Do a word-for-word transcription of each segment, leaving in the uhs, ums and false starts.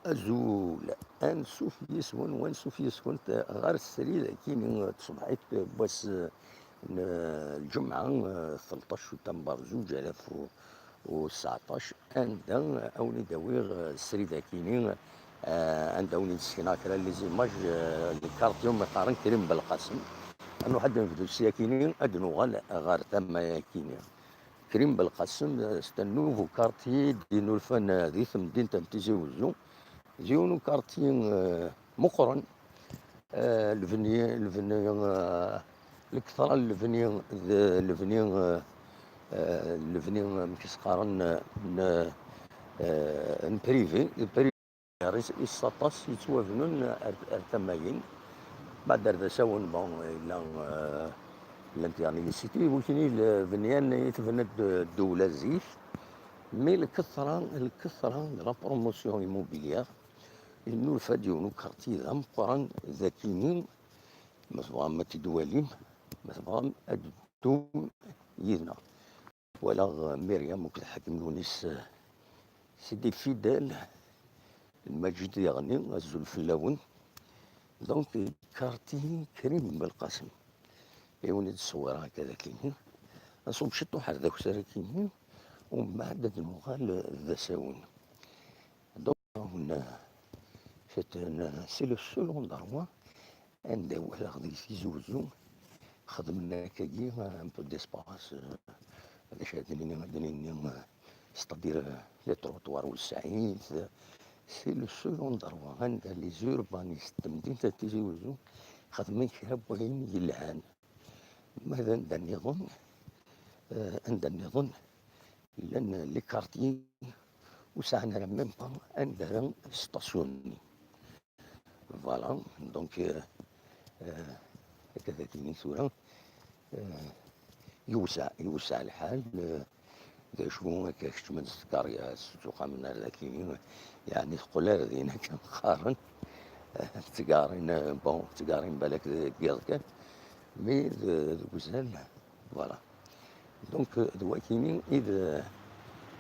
Azul, ansuf yis-wen, wansuf yis-went ɣer srid akini n tṣebḥit n wass n lǧemɛa, tleṭṭac utember zuǧ alaf u tseɛṭac, anda a wen-id-awiɣ srid akini, anda a wen-id-ssekneɣ kra n les images, lkarti umi qqaren Krim Belqasem. Ad nruḥ ad d-nebdu syakini, ad d-nuɣal ɣer tama-yakini. Krim Belqasem, c'est un nouveau quartier d-yennulfan di temdint n Tizi Wezzu. D yiwen ukarti, eh, meqqren. Eh, lebni, lebni, eh, lketṛa n lebni d lebni, eh, eh, lebni, amek i s-qqaren, eh, n, eh, n privé, d privé. Is-, is aṭas yettwabnun ar, ar tama-yin. Beɛd ar d asawen, bon, yella, eh, llant, yeɛni, les cités, wikini l-, bnyan i tebna d-, ddewla zik. Mi lketṛa, lketṛa de la promotion immobilière, yennulfa-d yiwen ukarti d ameqqran d akini, ma tebɣam ad t-id-twalim, ma tebɣam ad d-teddum yid-neɣ. Walaɣ Myriam akked Ḥakim Lewnis, eh, c'est des fidèles. Lmajid Yeɣni, azul fell-awen. Donc, quartier Krim Belqasem. Yiwen i d-ṣewwireɣ akka d akini. Ad nṣubb ciṭuḥ ar d akessar akini, umbeɛd ad nuɣal d asawen. Donc, c'est un, c'est le seul endroit anda walaɣ deg Tizi Wezzu xedmen akkagi un peu d'espace, euh, d acu ad nini, ad nini, euh, c'est-à-dire, euh, les trottoirs wesɛit, euh, c'est le seul endroit anda les urbanistes n temdint n Tizi Wezzu xedmen kra n wayen yelhan. Ma d anda nniḍen, euh, anda nniḍen, llan les quartiers ur sɛan ara même pas anda ara stationnin. Voilà, donc, euh, euh, akka d akini tura, euh, yewseɛ, yewseɛ lḥal, euh, d acu akka kecmen s tkeryas, ttuqamen ar d akini, yeɛni teqqel ar din akken qqaren, euh, ttgarin, euh, bon, ttgarin balak deg yiḍ kan, mais d, deg uzal, voilà. Donc, euh, d wakini i d, euh,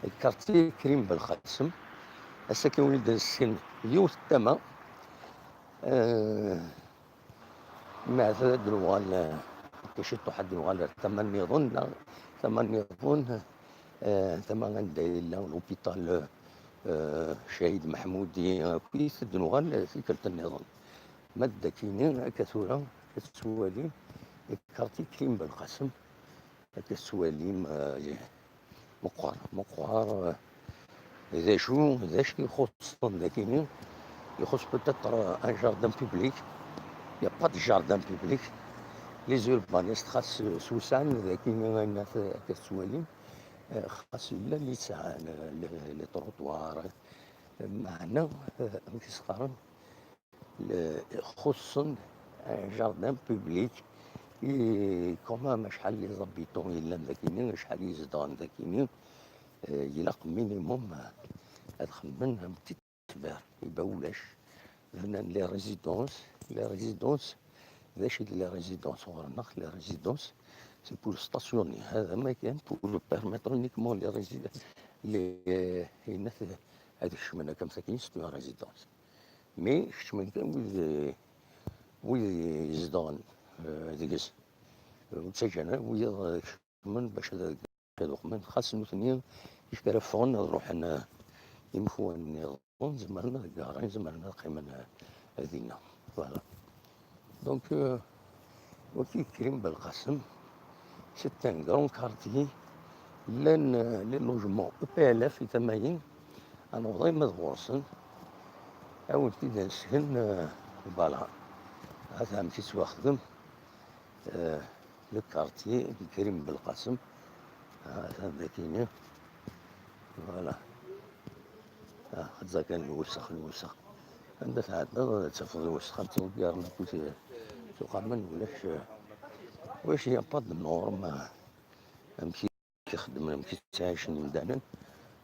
lkarti Krim Belqasem. Ass-agi win i d-nesken yiwet n tama. Euh, meɛad ad d-nuɣal, euh, akka ciṭuḥ ad d-nuɣal ar tama nniḍen, neɣ tama nniḍen, euh, tama anda yella l'hôpital, euh, Cahid Mahmoudi, akkit ad d-nuɣal tikkelt nniḍen. Ma d akini, akka tura, ad tettwalim lkarti Krim Belqasem. Akka tettwalim, euh, meqqer, meqqer, euh, d acu, d acu ixuṣṣen dakini? Ixuṣṣ peut-être, euh, un jardin public. Il n'y a pas de jardin public. Les urbanistes, xas, euh, swesɛen dakini ayen akka tettwalim, euh, xas llan litteɛ, euh, les, les trottoirs, euh, meɛna, euh, amek i s-qqaren? Le, xuṣṣen un jardin public, i quand même acḥal les habitants yellan dakini, acḥal i zedɣen dakini, eh, ilaq minimum, eh, ad xemmen un petit verre, iba ulac. Bnan les résidences, les résidences, d acu d les résidences ɣur-neɣ? Les résidences, c'est pour stationner, hada ma kan, pour permettre uniquement les résidents, les, eh, ad kecmen akka am takin, c'est une résidence. Mais kecmen kan wid, wid izedɣen, eh, deg-s. Ur ttaǧǧan ara wiyaḍ ad kecmen bac ad, ad uqmen. Xas nutni, kra ffɣen ad ruḥen, eh, imekwan nniḍen, zemren ad garen, zemren ad qqimen, eh, dinna. Voilà. Donc, euh, waki Krim Belqasem, c'est un grand quartier. Llan, euh, les logements E P L F i tamayin, ad newweḍ ayen ma d ɣur-sen, ad wen-t-id-nesken, euh, voilà. Ata amek i yettwaxdem, euh, le quartier n Krim Belqasem. Ata dakini. Voilà. Ah, xedza kan lwessex, lwessex. Anda tɛeddaḍ, ad tafeḍ lwessex, ad ttḍeggaren akk tuqamen, ulac, ulac, il y a pas de norme, amek i xeddmen, amek i ttɛicen imdanen.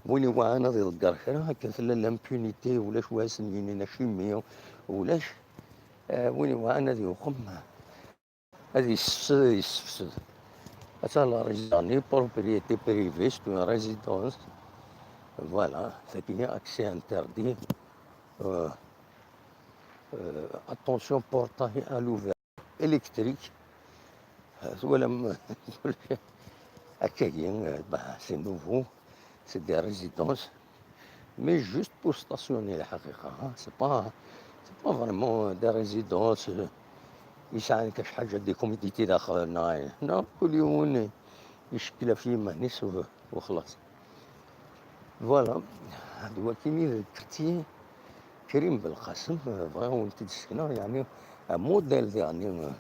Win iwɛan ad iḍegger kra, akken tella l'impunité, ulac wa asen-yinin acimi, ulac. Eh, win iwɛan ad yuqem, ad yessefsed, ad yessefsed. Atan la résidence, propriété privée, c'est une résidence. Voilà, c'est bien accès interdit. euh, euh, attention portail à l'ouvert électrique. Euh, voilà, akkagi, euh, bah, c'est nouveau, c'est des résidences, mais juste pour stationner, la haqiqa, hein. C'est pas, c'est pas vraiment des résidences, euh, yesɛan كاش حاجة des commodités داخل هنا. Non, كل يوم يشكل في مهنس و-، وخلاص. Voilà. هاد هو كيني الكرتي كريم بالقاسم، آه، بغا وين تدسكنا، يعني، موديل، يعني، آه،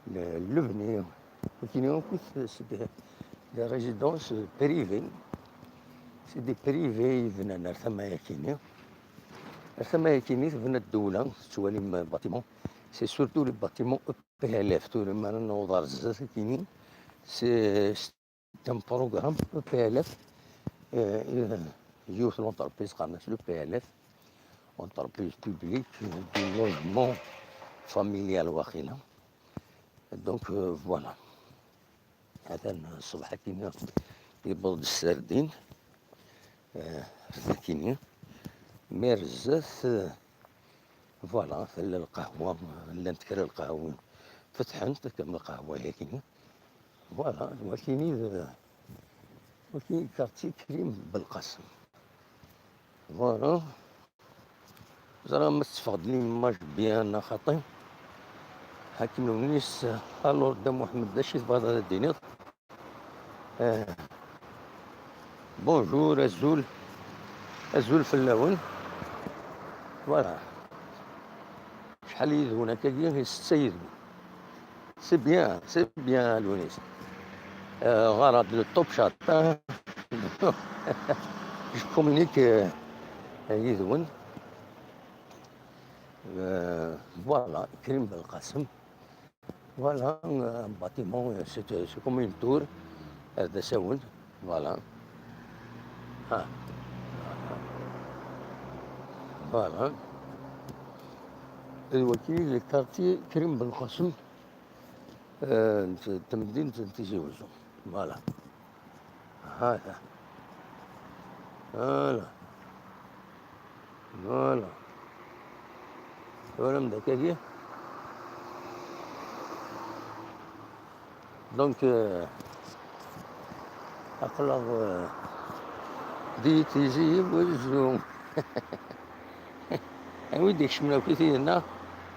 ل-، لبني. وكيني كنت c'est des, des résidences privées. C'est des privés يبنان ثما يكيني. ثما يكيني تبنى الدولة، توالي bâtiment. C'est surtout les bâtiments E P L F, tout le monde en a. C'est, c'est un programme E P L F, euh, euh, Youth l'entreprise, قالنا le P L F, entreprise publique, euh, du logement familial, واقيلا. Donc, euh, voilà. هذا الصبح كينا يبرد السردين. آه، كيني. مي رزاف، آه، voilà، تلا القهوة، لان تكرا القهوة. فتحن تكمل القهوة هي كيني. Voilà، وكيني ذ-، وكيني كارتي كريم بالقاسم. Voilà. زرا ما تفقد لي ماج بيان خاطي. حكيم الونيس، الور دا محمد، دا شي تبغى هذا الدينير. آه. Bonjour، أزول. أزول فلاون. Voilà. شحال يدهون هكاكيا؟ ستة يدهون. C'est bien، c'est bien، لونيس. آه، غرض le top shot، آه. Je communique، آه، يدهون. آه، voilà، كريم بالقاسم. Voilà, un bâtiment, c'est, c'est comme une tour, euh, de Séoul, voilà. Ah. Voilà. Et voici le quartier Krim Belkacem, euh, de, de Medine de Tizi Ouzou. Voilà. هذا. Voilà. Voilà. Voilà مداك هي. Donc, euh, أقلغ، euh, دي تيزي وزو. ويدي شمنا كثيرنا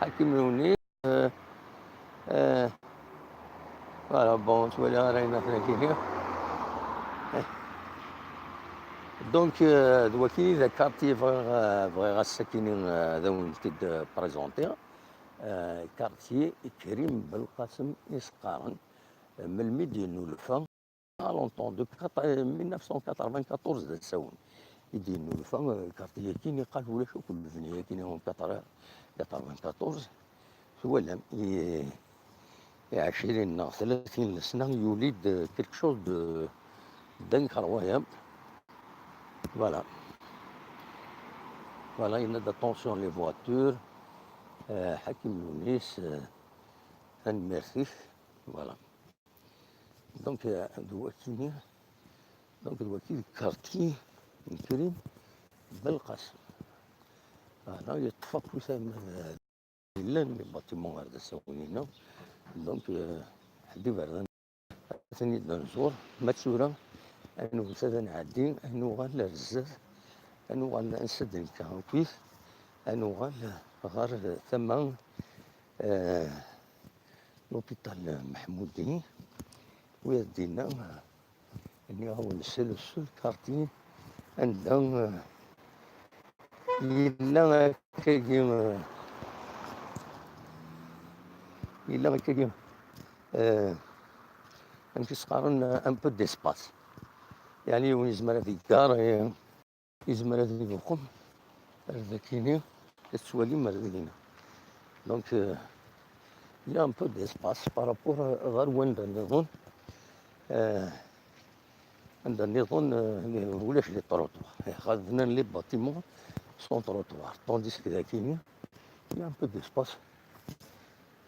حكم لوني. آه، آه، voilà، bon، تولي غير هنا في الكيكة. Donc، آه، دوكي ذكرتي بغيغ، آه، بغيغ السكيني، آه، ذا وين كد بريزونتي. آه، كارتي كريم بلقاسم إسقارن، آه، من الميديا نولفا. Longtemps, depuis quatre-, mille neuf cent quatre-vingt-quatorze d asawen i d-yennulfa, euh, karti-yagi, iqal ulac akk lebni-yagi en quatre-vingt-quatorze. Twalam, i, i ɛecrin neɣ tlatin n lesna, yuli-d, euh, quelque chose de, d'incroyable. Voilà. Voilà, il y a d'attention les voitures. Euh, Hakim Lounis, euh, tanemmirt-ik. Voilà. Donc, euh, d wakini, donc, d waki d karti n Krim Belqasem. Voilà, yeṭṭef akk usamen, euh, yellan, les bâtiments ar d asawen-inu. Donc, euh, ḥedd iberdan ad ten-id-nẓur. Ma d tura, ad nwet ad nɛeddi, ad nuɣal ar zdat, ad nuɣal ansa d-nekka akkit, ad nuɣal ɣer tama, euh, l'hôpital Mahmoudi, u ad dinna, euh, nniɣ-awen, c'est le seul quartier anda, euh, yella akkagi, euh, yella akkagi, euh, amek i s-qqaren, euh, un peu d'espace. Yeɛni, yiwen yezmer ad yeggar, euh, yezmer ad ibuqem ar dakini, ad twalim ar dagini. Donc, euh, il y a un peu d'espace par rapport à, ɣer wanda nniḍen. Euh, anda nniḍen, euh, ulac les trottoirs. Bnan les bâtiments sans trottoir. Tandis que dakini, il y a un peu d'espace.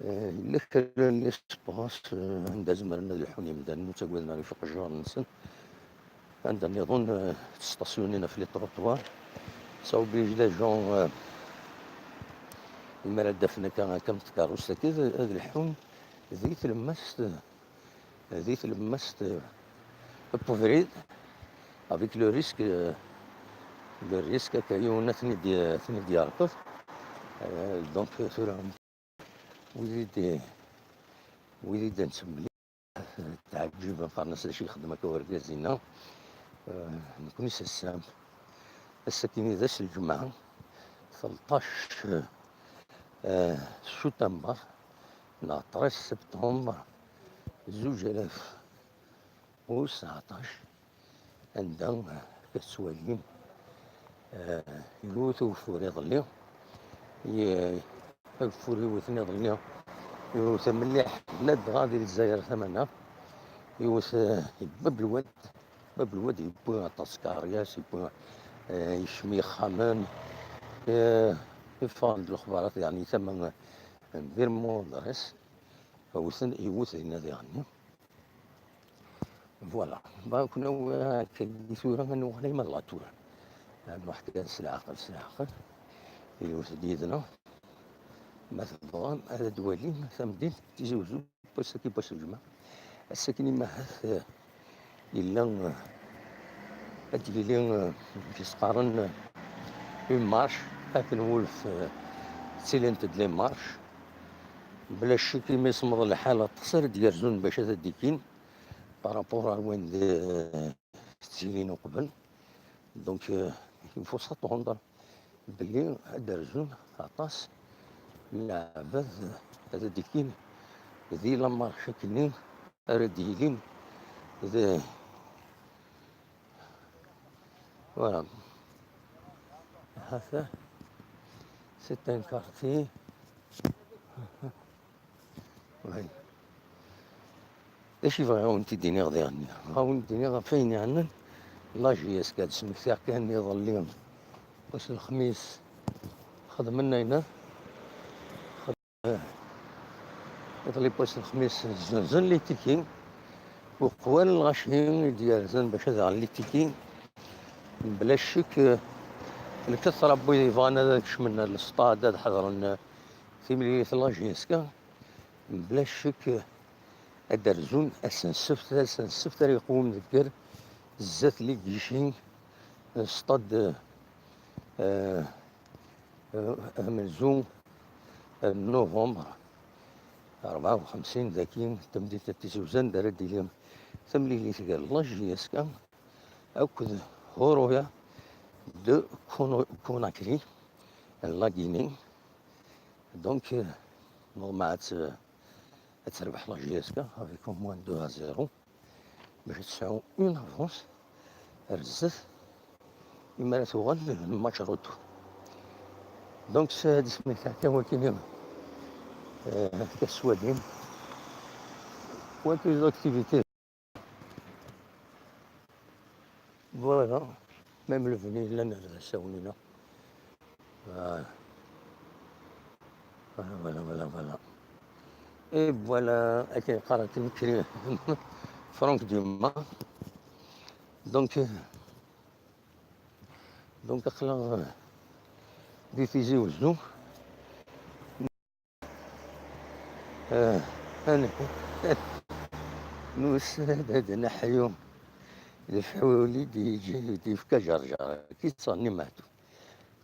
Eh, yella kra n l'espace, eh, anda zemren ad lḥun yimdanen, ur ttagaden ara ifeqjaren-nsen. Anda nniḍen, eh, ttestasyunin ɣef les trottoirs. Ça oblige les gens, euh, imi ara d-afen akka, akka am tkeṛṛust-agi, ad, ad lḥun di tlemmast, di tlemmast, euh, n ubrid, avec le risque, euh, le risque akka yiwen ad ten-id-, ad ten-id-yerkeḍ. Euh, donc, tura, wid i d-, wid i d-nettemlil. Teɛǧib, aqernas d acu yexdem akka urgaz-inna. Eh, nekkni s ass-a, ass-akini d ass n lǧemɛa, tleṭṭac, eh, september, neɣ treize septembre, zuǧ alaf u seɛṭac, anda, eh, tettwalim, eh, yewwet ugeffur iḍelli. Ye-, ageffur yewwten iḍelli, yewwet mliḥ, ladɣa di Lezzayer tama-nneɣ. Yewwet, eh, Bab Lwad. Bab Lwad yewwi aṭas karyas, yewwi, eh, yekcem ixxamen, eh, iffeɣ-d lexbarat, yeɛni tama n Bir Mudres, yewwet, yewwet dinna diɣenni. Voilà. Ba, kunwi akka tura ad nuɣal ay ma d la tour. Ad nruḥ kan s leɛqel, s leɛqel. Yiwet-d yid-neɣ. Ma tebɣam ad d-walim tamdint Tizi Uzzu, n wass-agi, n wass n lǧemɛa. Ass-agi, ma ahat, eh, yella, eh, ad d-yili, eh, amek i s-qqaren, eh, une marche, akken wulf, eh, ttilint-d les marches. Bla ccek, imi semmeḍ lḥal, aṭas ara d-yerzun bac ad d-ikkin. Par rapport ar win d-, ttilin uqbel. Donc, euh, il faut s'attendre belli ad d-rzun aṭas n leɛbad ad d-ikkin di la marche akkenni ara d-yilin d, voilà. Hata, c'est un quartier. Ouais. D acu i bɣiɣ ad wen-t-id-iniɣ diɣenni? Ad wen-d-iniɣ ɣef wayen yeɛnan la J S K, ad d-smektiɣ kan iḍelli, wass n lexmis, xedmen ayen, iḍelli wass n lexmis, zzenzen les tickets, uqbel lɣaci i d-yerzan bac ad aɣen les tickets. Bla ccek, eh, lkatra n wid yebɣan ad kecmen ar lestad, ad ḥedṛen, eh, timlilit n la J S K, bla ccek, eh, ad d-rzun ass n ssebt, ass n ssebt ara yeqwem deg ger zdat les guichets n stad, eh, eh, amenzu n novembre rebɛa u xemsin, dagi, tamdint n Tizi Uzzu, anda ara d-tili tamlilit gar la J S K akked Horoya de Kono-, Conakry, n la Guinée. Donc, euh, normalement, ad, ad terbeḥ la J S K avec au moins deux à zéro, bac ad tesɛu une avance ar zdat, imi ara tuɣal match retour. Donc, s-, ad ismekta kan wakini, euh, akka s-, swadin. Wagi d activité. Voilà, même le venu llan ar d asawen-ina. Voilà. Voilà, voilà, voilà, voilà. Et voilà, akken qqaren timekri, Franck Dumas. Donc, euh, donc, aql-aɣ, euh, di Tizi Uzzu. Ah, ah, nusa-d ad neḥyu lefḥul i d-yeǧǧa, i d-yefka Ǧerǧer. Ki ttɣenni Meɛtub.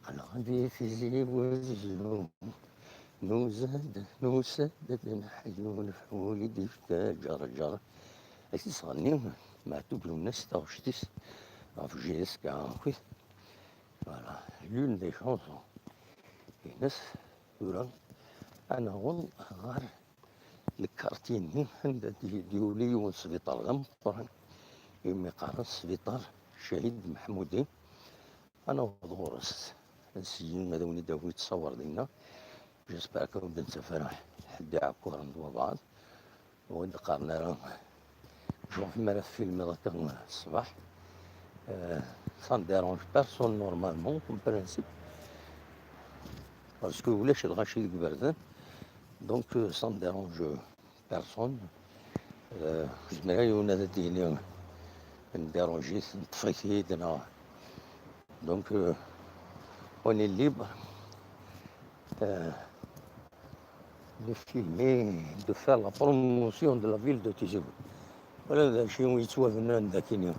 Qqleɣ di Tizi Wezzu. Nusa-d, nusa-d ad neḥyu lefḥul i d-yefka Ǧerǧer. Ki ttɣenni Meɛtub Lwennas taɣect-is ɣef J S K. Voilà, l'une des chansons ines. Tura ad naweḍ ɣer lkarti-nni anda d-, d-yuli yiwen n sbiṭar d ameqqran, imi qqaren sbiṭar Cahid Meḥmudi. Ad naweḍ ɣur-s, ad nsellem, ad awen-id-awi ttṣawar dinna. J'espère que ur d-nettaf ara ḥedd iɛekkuren d wabɛaḍ. Ur d-qqaren ara, genre, mi ara tfilmeḍ akka ṣṣbeḥ, euh, ça ne dérange personne normalement, en principe, parce que ulac lɣaci deg iberdan, donc, euh, ça ne dérange personne. Euh, zemreɣ yiwen ad d-yini ndérange-it, neṭṭef-it-id, neɣ Donc, euh, On est libre euh, de filmer, de faire la promotion de la ville de Tizi Ouzou. Voilà d acu yettwabnan dakini.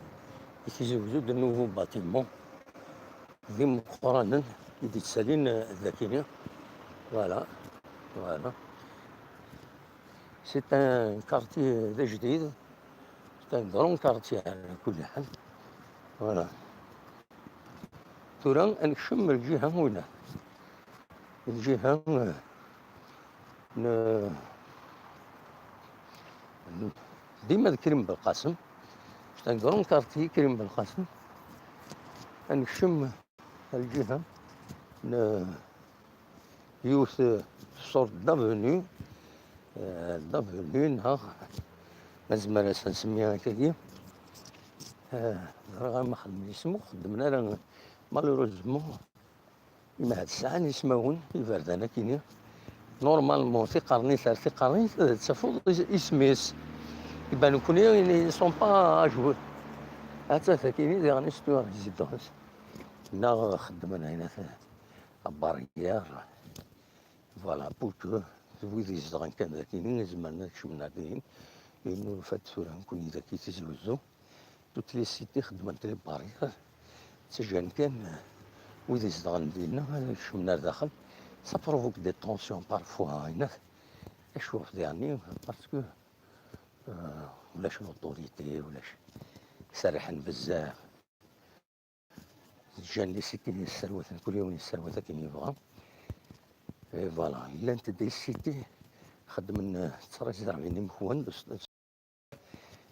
I Tizi Ouzou, de nouveaux bâtiments d imeqqranen i d-yettalin dakini. Voilà, voilà. C'est un quartier d ajdid, c'est un grand quartier على كل حال. Voilà. Tura ad nekcem lǧiha winna. Lǧiha, eh, n-, dima d Krim Belqasem. C'est un grand quartier, Krim Belqasem. Ad nekcem lǧiha n-, yiwet, eh, sorte d'avenue, eh, d'avenue, neɣ nezmer ad s-nsemmi akkagi. Eh, ẓriɣ ma xedmen isem, ur xeddmen ara, malheureusement. Imahad sɛan ismawen, iberdan akini. Normalement, tiqernit ar tiqernit, eh, tettafuḍ is-, isem-is. Iban nekkni, ils sont pas à jour. Atta takini, diɣen, c'est une résidence. Neɣ xeddmen ayen at-, la barrière. Voilà, pour que wid izedɣen kan dakini, zemren ad kecmen ar dihin. Yenna ufad tura nekkni daki Tizi Ouzou. Toutes les cités xeddment les barrières. Ttaǧǧan kan, eh, wid izedɣen dinna ad kecmen ar daxel. Ça provoque des tensions parfois, ayen at-, acu ɣef diɣenni, parce que, eh, ulac l'autorité, ulac, serrḥen bezzaf. Ǧǧan les cités yesserwaten, kul yiwen yesserwat akken yebɣa. Et voilà, llant des cités xeddmen, eh, ttṛazarbin imekwan,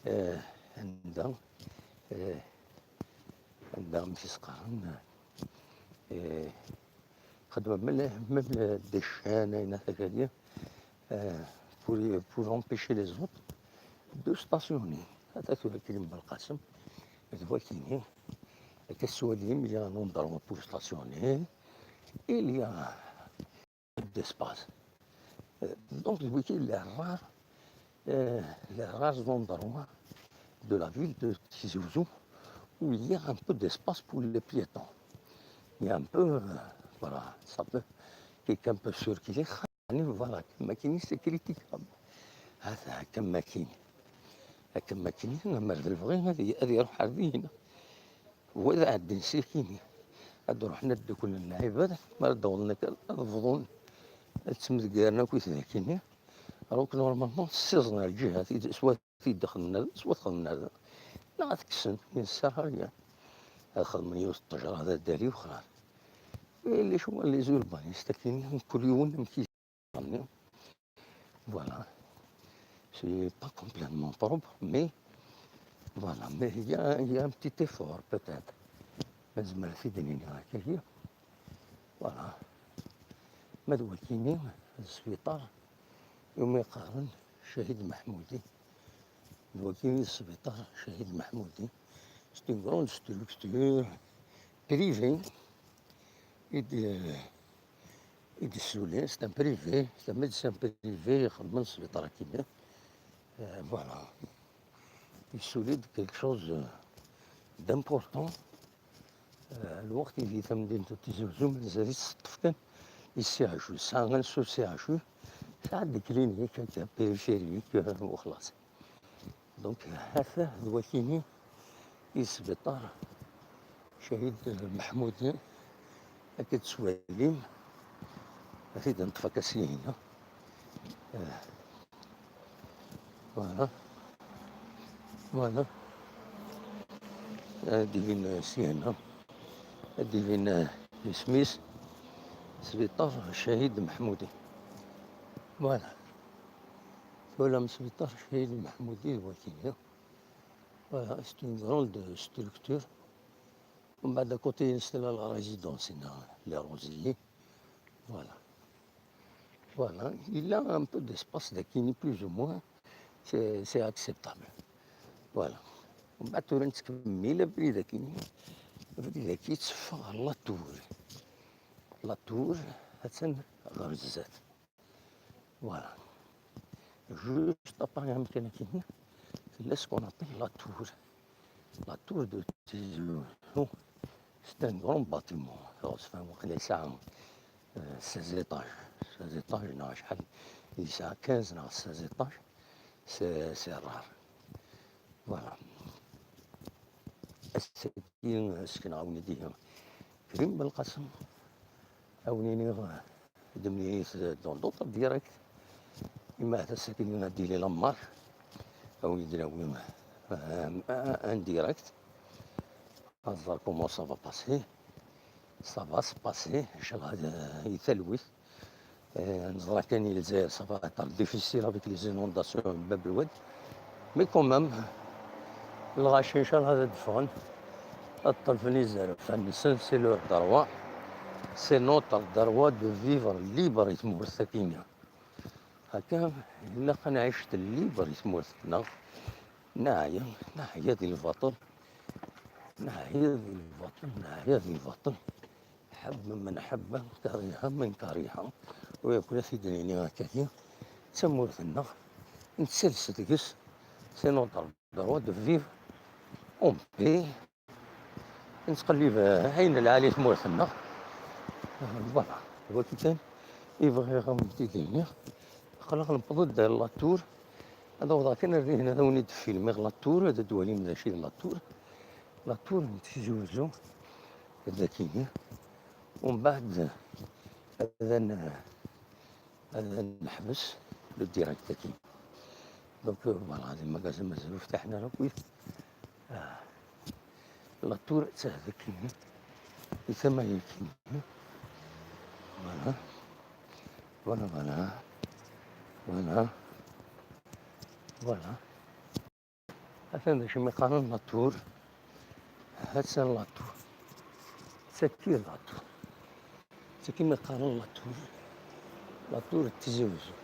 eh, anda, eh, anda, amek i s-qqaren, eh, xeddmen même, même des chaînes, ayen at-, akagi, eh, pour, pour empêcher les autres de stationner. Ata tura Krim Belqasem, d wakini, akka tettwalim, il y a un endroit pour stationner, il y a d'espace. Euh, donc, c'est les rares, euh, les rares endroits de la ville de Tizi Ouzou où il y a un peu d'espace pour les piétons. Il y a un peu, euh, voilà, ça peut, quelqu'un peut circuler. Voilà, akken ma kini, c'est critiquable. Hata, akken ma kini. Akken ma kini, amer d lebɣi, ad y-, ad iruḥ ar dina. Wa d ɛeddi n sikini. Ad ruḥen ad dduklen lɛibad, mi ara d-awḍen akka, ad bḍun, ad ttemdeggiren akk i tdakini. Alors que normalement, ssiẓen ar lǧiha, tid-, s wat t-id-xedmen ar, s wat xedmen ar da. Neɣ ad t-kksen, ur nessaram ara. Ad xedmen yiwet n ṭṭejra d addal i wexrar. Et les, les urbanistes, akini, mkul yiwen amek i Voilà. C'est pas complètement propre, mais voilà. Mais il y a, il y a un petit effort, peut-être. Nezmer ad t-id-nini akka. Voilà. Ma d wakini, d sbiṭar umi qqaren Cahid Meḥmudi. D wakini d sbiṭar Cahid Meḥmudi. C'est une grande structure privée et de, et de Soulé, c'est un privé, c'est un médecin privé, ixeddmen sbiṭar akini. Euh, voilà. Yessuli-d quelque chose, euh, d'important. Euh, lweqt i di tamdint n Tizi Uzzu, mazal-itt teṭṭef kan i C H U. Tesɛa ansi C H U, tesɛa-d clinique akka périphérique, euh, u xlaṣ. Donc, hata d wakini i sbiṭar Cahid Meḥmudi, akka tettwalim, ad t-id-neṭṭef akka syin. Eh, voilà. Voilà. Ad d-ibin syin. Ad d-ibin, eh, isem-is, sbiṭar Cahid Meḥmudi. Voilà. Twalam sbiṭar Cahid Meḥmudi d wakini. Voilà, c'est une grande structure. Umbeɛd, à côté, c'est la, la résidence, les Rosiers. Voilà. Voilà, il a un peu d'espace dakini, plus ou moins. C'est, c'est acceptable. Voilà. Umbeɛd tura nettkemmil abrid akini. Abrid-agi yetteffeɣ ɣer la tour. La tour, attan ɣer zdat. Voilà. Juste après amkan akini, tella ce qu'on appelle la tour. La tour de Tizi Ouzou. C'est un grand bâtiment. Ɣezzfan waqila yesɛa, euh, seize étages. Seize étages neɣ acḥal? Yesɛa quinze neɣ seize étages. C'est, c'est rare. Voilà. Ass-agi, sekneɣ-awen-d ihi Krim Belqasem. Ad wen-iniɣ, euh, d-mniyit dans d'autres directs. Imi ahat ass-agi ad d-yili la marche. Ad wen-id-nawi, euh, un, un direct. Ad nẓer comment ça va passer. Ça va se passer, inchallah, euh, i talwit. Euh, neẓra kan i Lezzayer, ça va être difficile avec les inondations n Bab Lwad. Mais quand même, lɣaci, inchallah, ad d-ffɣen. Ad ṭṭfen izerfan-nsen, c'est leur droit. C'est notre droit de vivre libre i tmurt-agi. Akka, ilaq ad nɛic libre i tmurt-nneɣ. Neɛya, neɛya di lbaṭel. Neɛya di lbaṭel, neɛya di lbaṭel. Ḥebba man ḥebba, kariha man kariha. U yakk la t-id-nini akkagi, d tamurt-nneɣ, nettales deg-s, c'est notre droit de vivre en paix. Nettqellib, eh, ayen lɛali tmurt-nneɣ. Eh, voilà, d wagi kan i bɣiɣ ad wen-t-id-iniɣ. Aql-aɣ newweḍ-d ar la tour. Ad awḍeɣ kan ar dihin, ad awen-id-filmiɣ la tour, ad d-twalim d acu i d la tour. La tour n Tizi Wezzu, d akini. Umbeɛd ad n-, ad neḥbes le direct-agi. Donc, euh, voilà, les magasins mazal ur ftaḥen ara akk. Ah. La tour d tagdi akini, i tama-agi. Voilà. Voilà, voilà. Voilà. Voilà. Atan d acu mi qqaren la tour. Ha-tt-an la tour. Tagi la tour. Tagi mi qqaren la tour. La tour n Tizi Wezzu.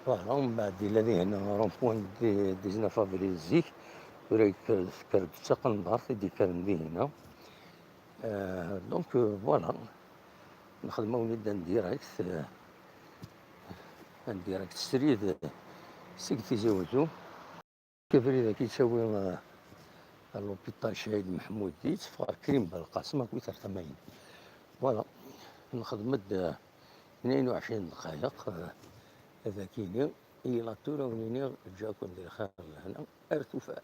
Voilà, umbeɛd yella dihin rond-point dix-neuf avril zik. Tura yekker, tekker-d d taqendart i d-yekkren dihin. Euh, donc, euh, voilà. Nexdem-awen-id un direct, euh, un direct srid, euh, seg Tizi Wezzu. Abrid-agi yettawi, euh, ar l'hôpital Saïd Mehmoudi, yetteffeɣ ar Krim Belqasem, akkit ar tama-inu. Voilà, nexdem-d, euh, tnayen u ɛecrin dqayeq, euh, ad akini, i la tour ad wen-iniɣ, ǧǧakum di lxir d lehna, ar tufat.